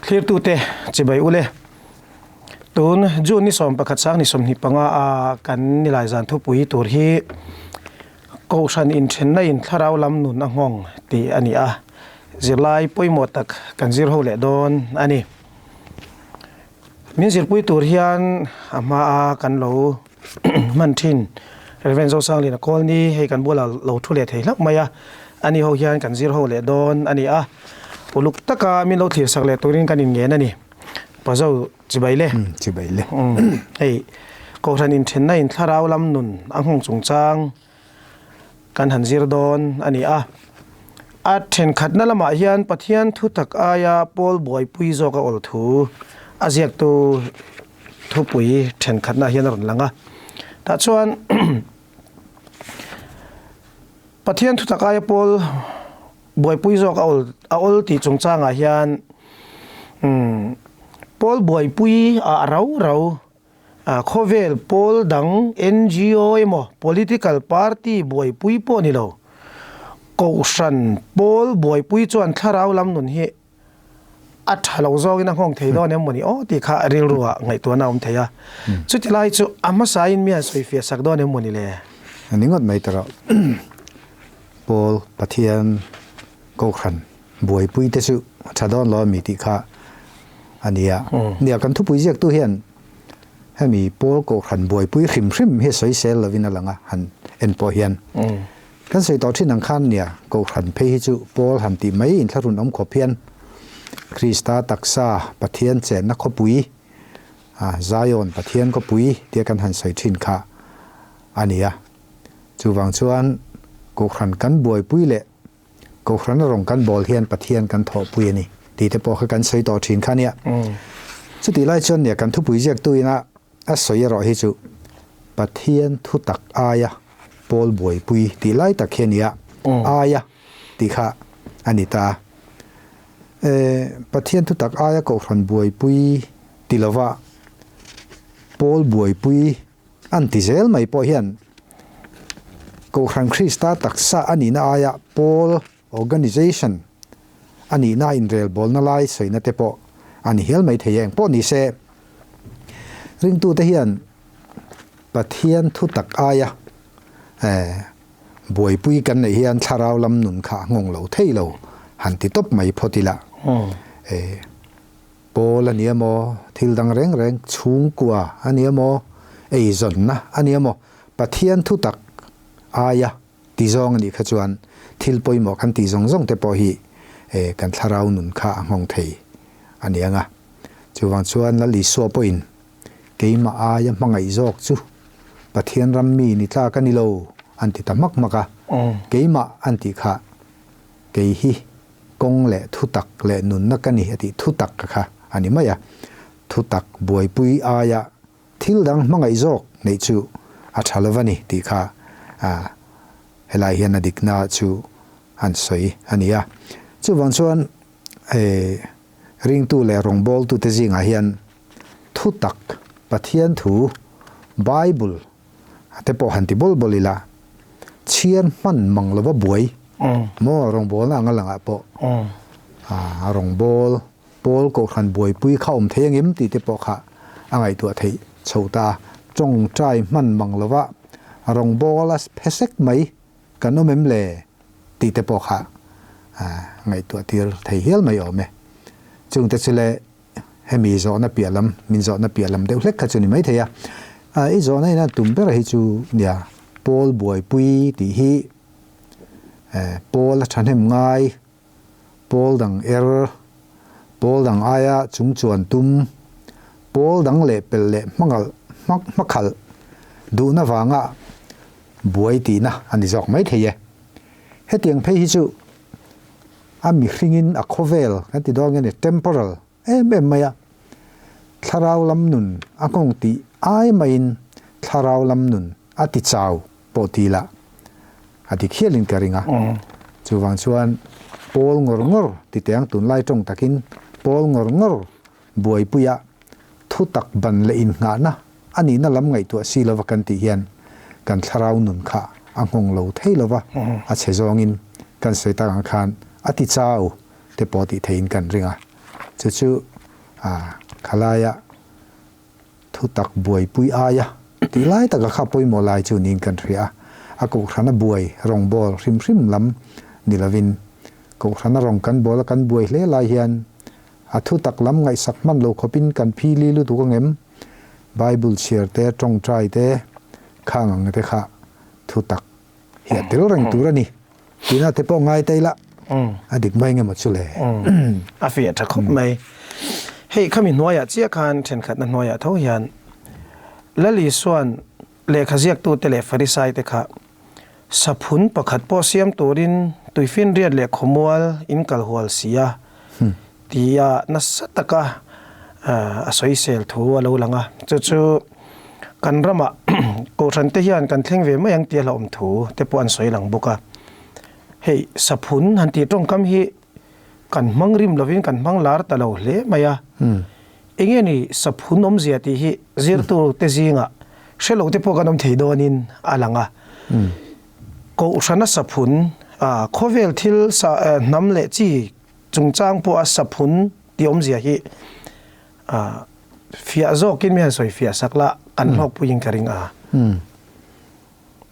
Thlirtute chibai ule. Tun June ni 11 sang ni 25 a kan nilai zan thupui tur hi Kohhran inthenna in thlarau lam nun a nghawng tih a ni a, zirlai pawimawh tak kan zir ho leh dawn a ni. Min zirpui tur hian a hmaa kan lo hman thin Rev. Zosanglina Kawlni hei kan bulah lo thu leh thei hlauh mai a, ani ho hian kan zir ho leh dawn a ni a, uluk taka min lo thlir sak leh turin kan inngen a ni. Pazo chibai le. Chibai le. Hei Kohhran inthenna in thlarau lam nun a nghawng chungchang kan han zir dawn a ni a. A thenkhatna lamah hian Pathian thutak aia pawl buaipui zawk a awl thu a ziaktu thupui thenkhatna hian a rawn lang a. Tah chuan Pathian thutak aia pawl buaipui zawk a awl a awl tih chungchangah hian umm pawl buaipui ah rau rau ah khawvel pawl dang NGO emaw political party buaipui pawh ni lo kohhran pawl buaipui chuan thlarau lam nun hi a tha lo zawngin a nghawng thei dawn em mawni aw tih kha rilru ah ngaihtuahna a awm thei a. Chuti lai chu a hmasain mi han sawifiah sak dawn em mawni le? A ni ngawt mai ta rawh. Paul Pathian Kohhran buaipui te chu a tha dawn lo ami tih kha a ni a. Nia kan thupui ziaktu hian hemi Paul Kohhran buaipui hrim hrim hi sawisel lovin a lang a han en pawh hian. Kan sawi tawh thin ang khan nia, Kohhran phei hi chu Paul han tih mai inthlahrun awm khawp hian Krista taksa Pathian chenna khawpui, Zion Pathian khawpui tia kan han sawi thin kha a ni a. Chuvang chuan Kohhran kan buaipui leh Kohhrana rawn kan bawl hian Pathian kan thawhpui a ni tih te pawh kha kan sawi tawh thin kha nia. Chutih lai chuan nia kan thupui ziaktuin a A sawi erawh hi chu Pathian thutak aia pawl buaipui tih lai tak hi a ni a, aia tih kha a ni ta a. E, Pathian thutak aia kohhran buaipui ti lova pawl buaipui an ti zel mai pawh hian kohhran Krista taksa a nihna aia pawl Organization a nihna inrelbawlna lai sawina te pawh a ni hial mai thei e. Engpawh ni se, ringtute hian Pathian thutak aia buaipui kan neih hian thlarau lam nun kha a nghawng lo thei lo han ti tawp mai phawt ila. Pawl a ni emaw, thil dang reng reng chhungkua a ni emaw, eizawnna a ni emaw, Pathian thutak aia Ti zawng a nih kha chuan thil pawimawh kan tih zawng zawng te pawh hi kan thlarau nun kha a nghawng thei a ni ang a. Chuvang chuan Lal Isua pawhin keimah aia hmangaih zawk chu Pathian ram mi ni tlak a ni lo an ti ta hmak hmak a. Keimah an tih kha kei hi kawng leh thutak leh nunna ka ni a tih thutak kha a ni mai a. Thutak buaipui aia Thil dang hmangaih zawk neih chu a tha lo va ni tih kha helai hian a dikna chu an sawi a ni a. Chuvang chuan ringtu leh rawngbawltute zingah hian thutak, Pathian thu, Bible te pawh han ti bawl bawl ila, chhiar hman mang lova buai maw rawngbawlna anga langah pawh rawngbâwl Pawl Kohhran buaipui kha awm thei angem tih te pawh kha a ngaihtuah theih chho ta a, tawngtai hman mang lova rawngbâwl a phe sek mai kan awm em le tih te pawh kha ngaihtuah tir thei hial mai awm e. Chungte chu le hemi zawhna piah lam, min zawhna piah lam deuh hlek kha chu ni mai thei a, i zawhna ina tum ber hi chu nia Pawl buaipui tih hi Pawl a thahnem ngai Pawl dang er, pawl dang aia chung chuan tum, pawl dang leh pel leh hmangalh hmak hmakhalh duhna vanga buai tihna a ni zawk mai thei e. Hetiang phei hi chu a mihringin a khawvel kan ti dawn nge ni, temporal, em em mai a, thlarau lam nun a nghawng tih ai maiin thlarau lam nun a ti chau pawh ti lah a dik hialin ka ring a. Chuvang chuan pawl ngawr ngawr ti teh ang tunlai tawng takin pawl ngawr ngawr buaipuia thu tak ban leh innghahna a nihna lam ngaihtuah si lova kan tih hian kan thlarau nun kha a nghawng lo thei lova a chhe zawngin kan sawi tak ang khan a ti chau te pawh tih theihin kan ring a. Chu chu. A khalaia thu tak buaipui aia tih lai taka kha pawimawh lai chu niin kan hria a. A kohhrana buai rawngbâwl hrim hrim lam ni lovin kohhrana rawng kan bâwl a kan buai hle lai hian a thu tak lam ngaihsak hman lo khawpin kan phili lutuk angem? Bible chhiar te, tawngtai te, khang ang te kha thu tak hi a tel reng tur a ni tihna te pawh ngai ta ila a dik mai engemaw chu le. A fiah tha khawp mai. Hei khami hnuaiah chiah khan thenkhatna hnuaiah tho hian Lal Isua'n lehkha ziaktute leh Farisaite kha saphun pakhat pawh siam turin tuifinriat leh khawmual in kal hual si a tia nasa taka a sawisel thu a lo lang a. Chu chu kan ramah Kohhran te hian kan thleng ve mai ang tia hlauhawm thu te pawh an sawi lang bawk a. Hei saphun han tih tawngkam hi kan hmang rim lovin kan hmang lar ta lo hle mai a. Enge ni saphun awmzia tih hi zirtu te zingah hre lo te pawh kan awm thei dawnin a lang a. Kohhrana saphun, khawvel thil hnam leh chi chungchang pawha saphun tih awmzia hi fiah zawkin mi han sawi fiah sak la kan hlawkpuiin ka ring a.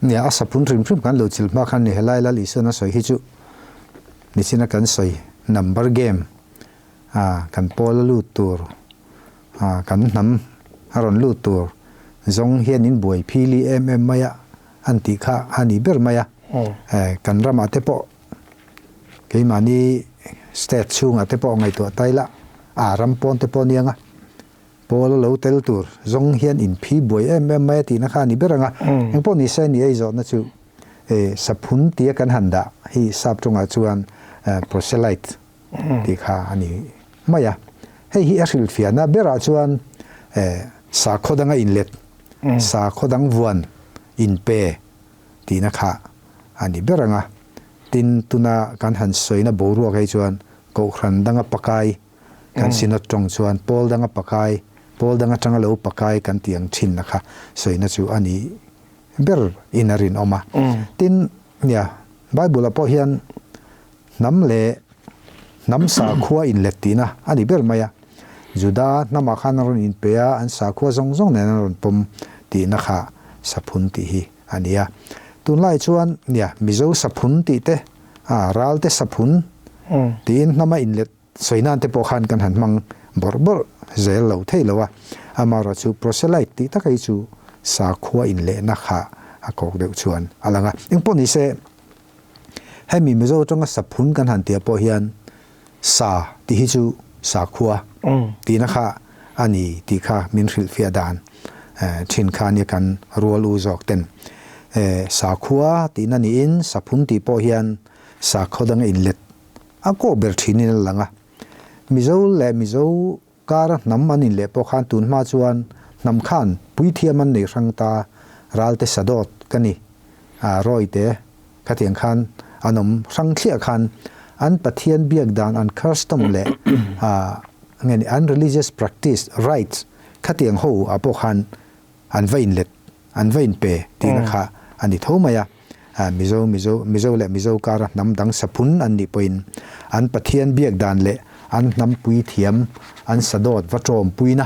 Nia, a saphun hrim hrim kan lo chil hma khan ni helai Lal Isuan a sawi hi chu nichina kan sawi number game kan pawl a lut tur kan hnam a rawn lut tur zawng hian in buai phili em em mai a an tih kha a ni ber mai a. Kan ramah te pawh keimahni state chhungah te pawh ngaihtuah ta ila a ram pawn te pawh aniang a, pawl a lo tel tur zawng hian in phi buai em em mai a tihna kha a ni ber ang a. Engpawh ni se ni ei zawhna chu saphun tia kan han dah hi sap tawngah chuan proselyte tih kha a ni mai a. Hei hi a hrilhfiahna berah chuan sakhaw danga inlet, sakhaw dang vuan inpe tihna kha a ni ber ang a. Tin, tuna kan han sawina boruak hei chuan Kohhran danga pakai kan Synod tawng chuan Pawl danga pakai, Pawl dang atanga lo pakai kan tih ang thinna kha sawina chu a ni ber in a rinawm a. Tin, nia, Bible-ah pawh hian Hnam leh hnam sakhua inlet tihna a ni ber mai a. Juda hnamah khan an rawn inpe a, an sakhua zawng zawng nen an rawn pawm tihna kha saphun tih hi a ni a. Tunlai chuan nia Mizo saphun tih te, a Ralte saphun tiin hnama inlet sawi nan te pawh khan kan han hmang bawrh bawrh zel lo thei lo a. Amaherawhchu proselyte tih taka hi chu sakhua inlehna kha a kawk deuh chuan a lang a. Engpawh nise. Hemi Mizo atanga saphun kan han tih ah pawh hian sa tih hi chu sakhua tihna kha a ni tih kha min hrilhfiah dan thin kha ania kan rual u zawk ten. Sakhua tihna niin saphun tih pawh hian sakhaw danga inlet a kawh ber thinin a lang a. Mizo leh Mizo Kara hnam an inleh pawh khan tun hma chuan hnam khan puithiam an nei hrang ta, ralte sadawt ka ni, a rawite khatiang khan an awm hrang thliah khan an Pathian biak dan an custom leh a nge ni an religious practice rites khatiang ho ah pawh khan an va inlet an va inpe tihna kha a ni tho mai a, Mizo Mizo Mizo leh Mizo kara hnam dang saphun an nih pawhin an Pathian biak dan leh an hnam puithiam an sadawt va tawmpuina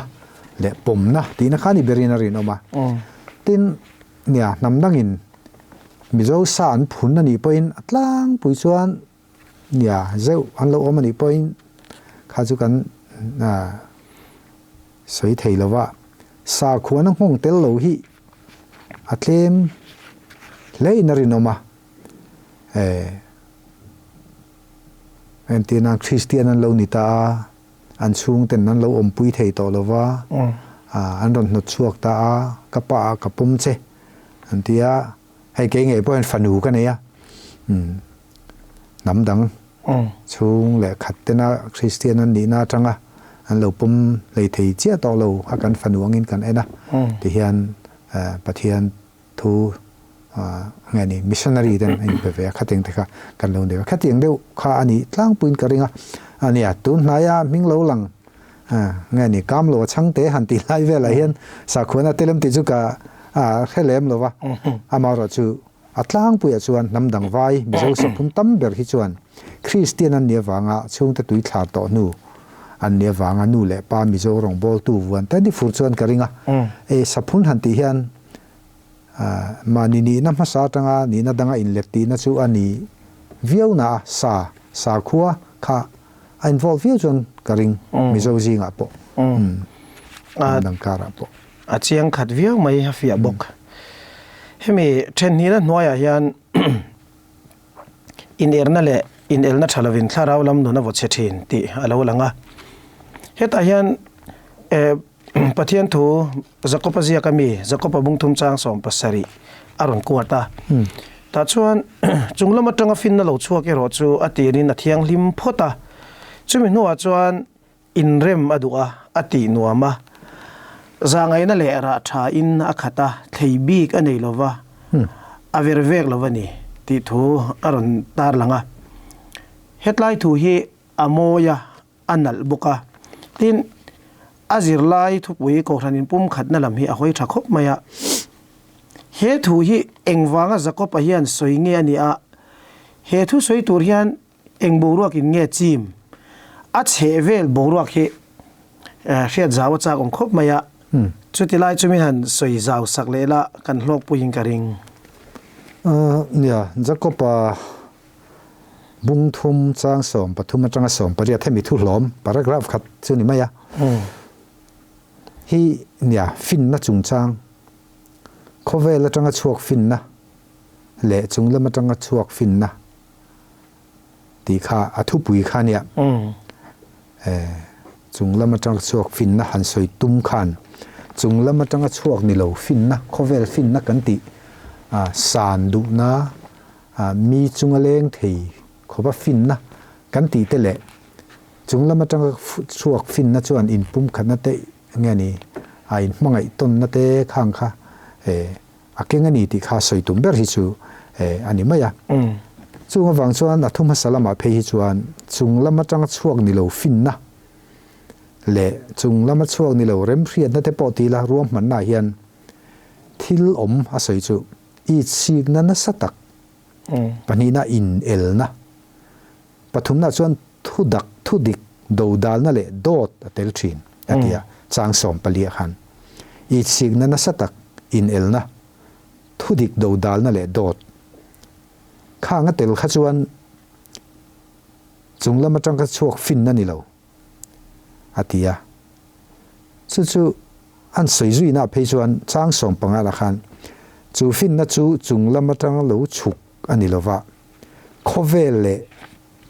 leh pawmna tihna kha a ni berin a rinawm a. Tin, nia hnam dangin Mizo sa an phun a nih pawhin a tlangpui chuan nia zeuh an lo awm a nih pawhin kha chu kan sawi thei lo va, sakhuana nghawng tel lo hi a tlem hle in a rinawm a, eh entirna Kristian an lo ni ta a, an chhungten an lo awmpui thei tawh lo va, an rawn hnawt chhuak ta a, ka pa ah ka pawm che an ti a, hei kei ngei pawhin fanu ka nei a, umm hnam dang chhung leh khat tena Kristian an nihna atanga an lo pawm hlei thei chiah tawh lo a kan fanu angin kan en a tihian Pathian thu nge ni missionary ten a inpe ve a khatiang te kha kan lo nei a khatiang deuh kha a nih tlangpuiin ka ring a ania tun hnaia hming lo lang nge ni kam lo a chhang te han tih lai velah hian sakhuana telem tih chu ka hre lem lo va amaherawhchu A tlangpuiah chuan hnam dang vai Mizo saphun tam ber hi chuan Kristian an nih avanga chhungte tui thlar tawh hnu An nih avanga nu leh pa Mizo rawngbawltu vuan te ni fur chuan ka ring a. E saphun han tih hian mahni nihna hmasa atanga nihna danga inlet tihna chu a ni viau na a, sa, sakhua kha a involve viau chuan ka ring Mizo zingah pawh, hnam dang karah pawh. A chiang khat viau mai a fiah bawk. Hemi thenhnihna hnuaiah hian Inerna leh inelna tha lovin thlarau lam nun a vaw chhe thin tih a lo lang a. Hetah hian Pathian thu Jakob-a ziak ami Jakob-a bungthum chang 70 a rawn kuat a. Tah chuan chung lam atanga finna lo chhuak erawh chu a tirin a thianghlim phawt a. Chumi hnuah chuan Inrem a duh a, a tih nuam a. Zahngaihna leh rah tha in a khat a, thlei bik a nei lova, a ver vek lo a ni tih thu a rawn tarlang a. Hetlai thu hi a mawi a, a nalh bawk a. Tin, a zirlai thupui Kohhran inpumkhatna lam hi a hawi tha khawp mai a. He thu hi engvanga Jakob-a hian sawi nge a ni a, he thu sawi tur hian Eng boruak in nge chim? A chheh vel boruak hi hriat zau a chak awm khawp mai a, chuti lai chu min han sawi zau sak leh la kan hlawkpui in ka ring. Nia, Jakob-a bung thum chang 13 atanga 18 hemi thu hlawm, paragraph khat chu ni mai a, hi nia finna chungchang, khawvel atanga chhuak finna leh chunglam atanga chhuak finna tih kha a thupui kha nia. Chung lam atanga chhuak finna han sawi tum khan chung lam atanga chhuak ni lo finna, khawvel finna kan tih san duhna, mi chunga leng thei khawpa finna kan tih te leh chung lam atanga chhuak finna chuan inpumkhatna te nge ni a inhmangaih tawnna te khang kha A keng a ni tih kha sawi tum ber hi chu a ni mai a. Chung avang chuan a thu hmasa lamah phei hi chuan chung lam atanga chhuak ni lo finna leh chung lama chhuak ni lo remhriatna te pawh tila ruahmannaah hian thil awm a sawi chu itsikna nasa tak pahnihna inelna pathumna chuan Thudak, thudik, dodalna leh dawt a tel thin, a ti a, chang 14 ah khan. Itsikna nasa tak, inelna, thudik, dodalna leh dawt. Khang a tel kha chuan chung lam atang kha chhuak finna ni lo, a ti a. Chu chu an sawi zuina phei chuan chang 15 lah khan chu finna chu chung lam atang lo chhuk a ni lova, khawvel leh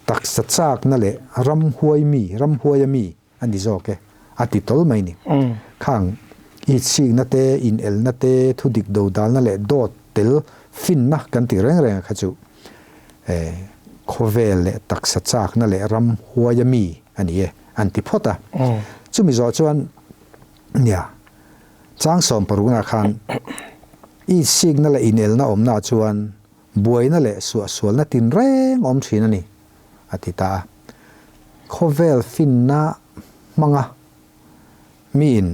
Taksa chakna leh ramhuai mi, ramhuaia mi a ni zawk e, a ti tawl mai ni. Khang itsikna te, inelna te, thudik dodalna leh dawt tel finna kan ti reng reng a kha chu khawvel leh taksa chakna leh ramhuaia mi a ni e, an ti phawt a. Chumi zawh chuan nia, chang 16 ah khan itsikna leh inelna awmna chuan Buaina leh suahsualna tinreng awm thin a ni, a ti ta a. Khawvel finna hmanga miin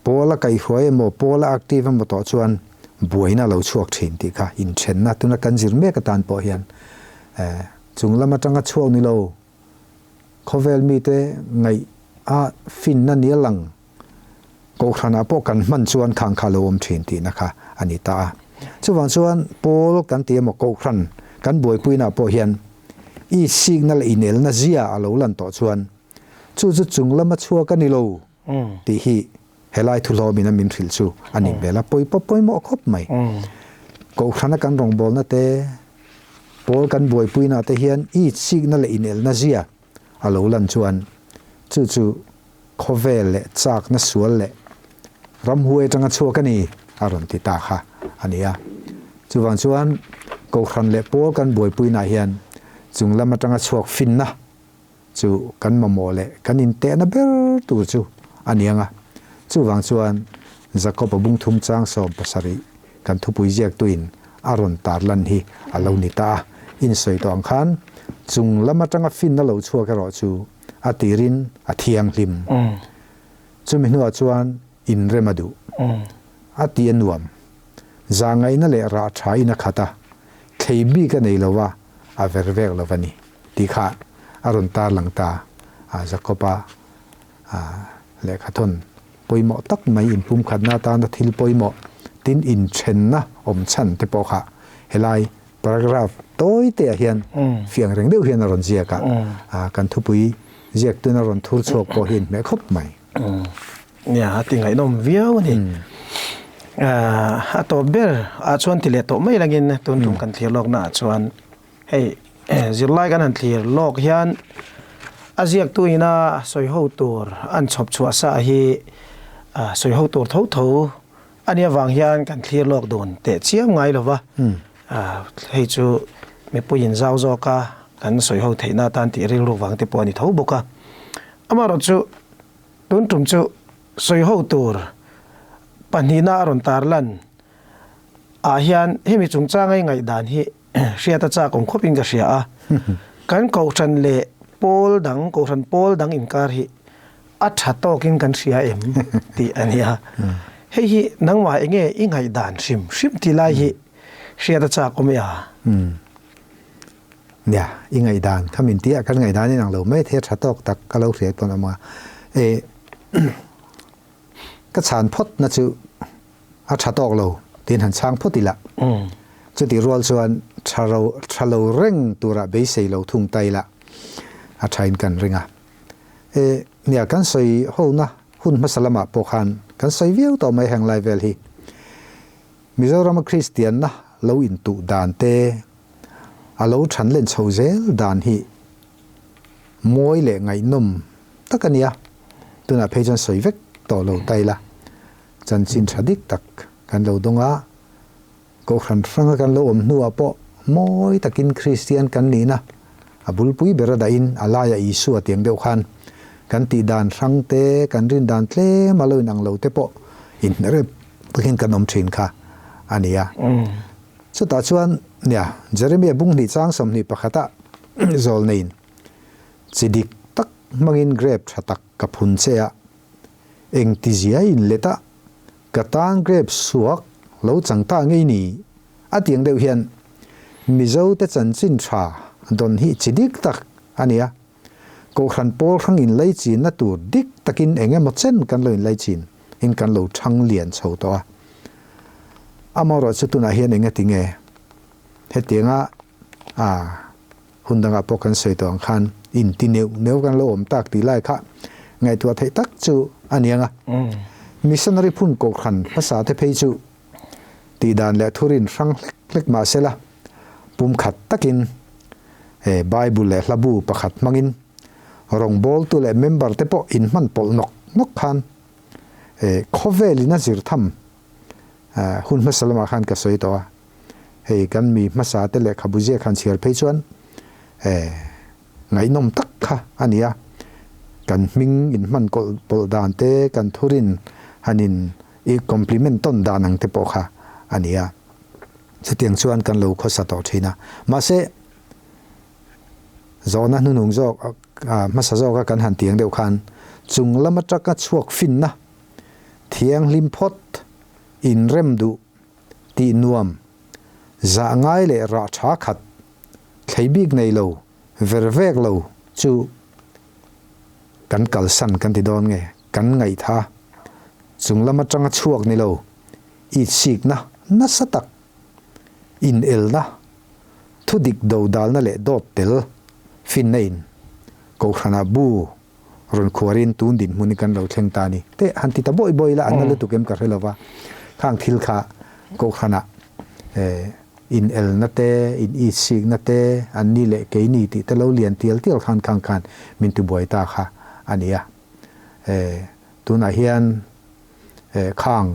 pawl a kaihhruai emaw, pawl a active emaw tawh chuan buaina a lo chhuak thin tih kha inthenna tuna kan zir mek atan pawh hian chung lam atanga chhuak ni lo khawvel mite ngaih a finna nia lang Kohhranah pawh kan hman chuan khang kha lo awm thin tihna kha a ni ta a. Chuvang chuan Paul kan ti emaw Kohhran kan buaipuinaah pawh hian i sikna leh inelna zia a lo lan tawh chuan chu chu chung lama chhuak a ni lo tih hi helai thuhlawmin a min hrilh chu a nih hmel a, pawi pawh pawimawh khawp mai. Kohhrana kan rawngbawlna te, Paul kan buaipuinaah te hian i sikna leh inelna zia a lo lan chuan chu chu Khawvel leh chakna sual leh ramhuai atanga chhuak a ni, a rawn ti ta kha a ni a. Chuvang chuan Kohhran leh pawl kan buaipuinaah hian chung lam atanga chhuak finna chu kan mamawh leh kan intehna ber tur chu a ni ang a. Chuvang chuan Jakob-a bungthum chang 17 kan thupui ziaktuin a rawn tarlan hi a lo ni ta a. Insawi tawh ang khan chung lam atanga finna lo chhuak erawh chu a tirin a thianghlim. Chumi hnuah chuan inrem a duh. A ti a nuam. Zahngaihna leh rah tha in a khat a, thlei bik a nei lo va, a ver vek lo va ni tih kha a rawn tarlang ta Jakoba lehkha thawn pawimawh tak mai inpumkhatna atana thil pawimawh tin inthenna awm chhan te pawh kha helai paragraph tawi te ah hian fiang reng deuh hian a rawn ziak a, kan thupui ziak tuna rawn thur chhuak pawh hi inhmeh khawp mai. Nia, a ti ngaihnawm viau a ni. A tawp ber ah chuan ti leh tawh mai langin tun tum kan thlir lawkna ah chuan hei zirlai kan han thlir lawk hian a ziaktu ina sawi ho tur an chhawp chhuah sa hi sawi ho tur tho tho a nih avang hian kan thlir lawk dun teh chiam ngai lo va. Hei chu mipuiin zau zawka kan sawi ho theihna atan tih rilru vang te pawh a ni tho bawk a. Amaherawhchu Tun tum chu sawi ho tur pahnihna a rawn tar lan ah hian hemi chungchanga i ngaihdan hi hriat a chak awm khawpin ka hria a. Kan kohhran leh pawl dang, kohhran pawl dang inkar hi a tha tawkin kan hria em tih a nia. Hei hi nangmah enge i ngaihdan hrim hrim tih lai hi hriat a chak awm e a. Nia, i ngaihdan kha min tia, kan ngaihdan in ang lo mai thei a tha tawk tak ka lo hriat pawn awm a. E ka chhan phawt na chu a tha tawk lo tiin han chhang phawt ila. Chuti rual chuan tha ro tha lo reng tura beisei lo thung ta ila a tha in kan ring a. E nia, kan sawi ho na hun hmasa lamah pawh khan kan sawi viau tawh mai heng lai vel hi. Mizorama Kristianna lo intuh dan te, a lo than len chho zel dan hi mawi leh ngaihnawm tak a nia. Tunah phei chuan sawi vek tawh lo ta ila, chanchin tha dik tak kan lo dawng a, Kohhran hranga kan lo awm hnuah pawh mawi takin Kristian kan nihna a bulpui ber a dahin a laiah Isua tiang deuh khan kan tih dan hrang te, kan rin dan tlem a lo inang lo te pawh inhnerep takin kan awm thin kha a ni a. Chutah chuan, nia, Jeremia bung hnih chang 21 ah zawl neiin, Chi dik tak hmangin grep tha tak ka phun che a, engtizia inlet a, ka tan grep suak lo chang ta ngei ni? A tiang deuh hian Mizo te chanchin tha dawn hi chi dik tak a ni a, Kohhran pawl hrang inlai chinna tur dik takin eng emaw chen kan lo inlai chin in kan lo thang lian chho tawh a. Amaherawh chu tunah hian eng ati nge hetianga a hun dangah pawh kan sawi tawh ang khan inti neuh neuh kan lo awm tak tih lai kha ngaihtuah theih tak chu a ni ang a. Missionary phun kohhran hmasa te phei chu tihdan leh thurin hrang hlek hlek mahsela pumkhat takin Bible leh hlabu pakhat hmangin rawngbawltu leh member te pawh inhman pawlh nawk nawk khan khawvelin a zir tham hun hmasa lamah khan ka sawi tawh a. Hei kan mi hmasa te lehkhabu ziak han chhiar phei chuan ngaihnawm tak kha a ni a. Kan hming inhman kawlh pawlh dan te, kan thurin han in i compliment tawn dan ang te pawh kha a ni a. Chutiang chuan kan lo khawsa tawh thin a. Mahse, zawhna hnunung zawk, hmasa zawka kan han tiang deuh khan chung lam atanga chhuak finna, thianghlim phawt, inrem duh, tih nuam, zah ngai leh rah tha khat, thlei bik nei lo, ver vek lo chu kan kalsan kan ti dawn nge, kan ngaihtha. Chung lam atanga chhuak ni lo, itsikna nasa tak, inelna, thudik dodalna leh dawt tel finna in Kohhranah bu rawn khuarin tun dinhmun hi kan lo thleng ta a ni. Teh han ti ta bawi bawi ila an la lutuk em ka hre lova, khang thil kha Kohhranah inelna te, in itsikna te, an ni leh keini tih te lo lian tial tial khan khang khan min tibuai ta kha a ni a. Tunah hian Khang,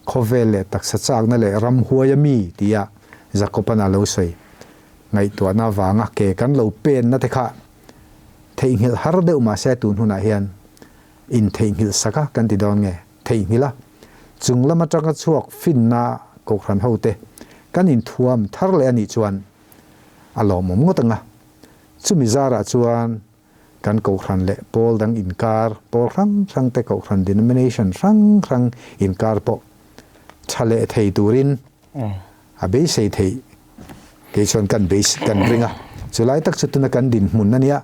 khawvel leh taksa chakna leh ramhuai a mi tia Jakoban a lo sawi. Ngaihtuahna avanga ke kan lo penna te kha theihnghilh har deuh mahse tun hunah hian intheihnghilh sak a kan ti dawn nge? Theihnghilh a, chung lam atanga chhuak finna Kohhran hote kan inthuam thar leh a nih chuan a lawmawm ngawt ang a. Chumi zarah chuan Kan kohhran leh pawl dang inkar, pawl hrang hrang te kohhran denomination hrang hrang inkar pawh tha leh thei turin a beisei theih kei chuan kan beis kan ring a. Chulai tak chu tuna kan dinhmun a nia.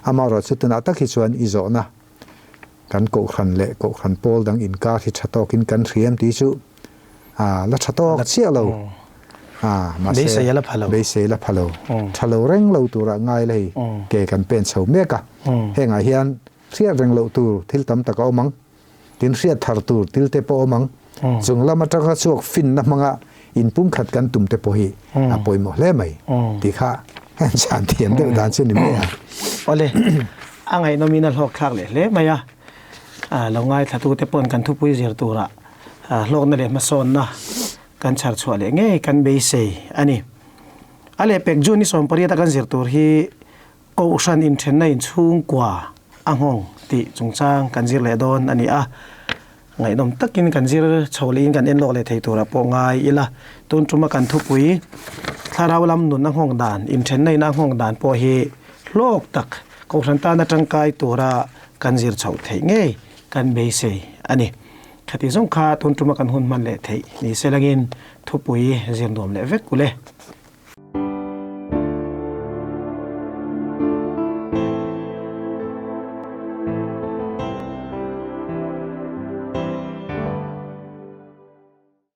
Amaherawhchu tunah tak hi chuan i zawhna kan kohhran leh kohhran pawl dang inkar hi tha tawkin kan hriam tih chu a la tha tawk chiah lo. A mahse Beisei a la pha lo. Beisei a la pha lo. Tha lo reng lo turah ngai la hei ke kan pen chho mek a. Hengah hian hriat reng loh tur thil tam tak a awm ang. Tin hriat thar tur thil te pawh a awm ang. Chung lam atanga chhuak finna hmanga inpumkhat kan tum te pawh hi a pawimawh hle mai tih kha heng chhan thiam deuh dan chu ni mai a. Awle, a ngaihnawmin a hlawk thlak leh hle mai a. Lo ngaithla te pawn kan thupui zir turah hlawkna leh hmasawnna kan chhar chhuah leh ngei kan beisei a ni. A lehpek June ni 18 a kan zir tur hi Kohhran inthenna inchhungkua a nghawng tih chungchang kan zir leh dawn a ni a, ngaihnawm takin kan zir chho lehin kan enlawk leh thei turah pawh ngai ila. Tun tuma kan thupui thlarau lam nun a nghawng dan, inthenna in a nghawng dan pawh hi hlawk tak Kohhran tana tangkai tura kan zir chhoh theih ngei kan beisei a ni. Khati zawng kha tun tuma kan hun hman leh theih ni se langin thupui zir nuam leh vek u le.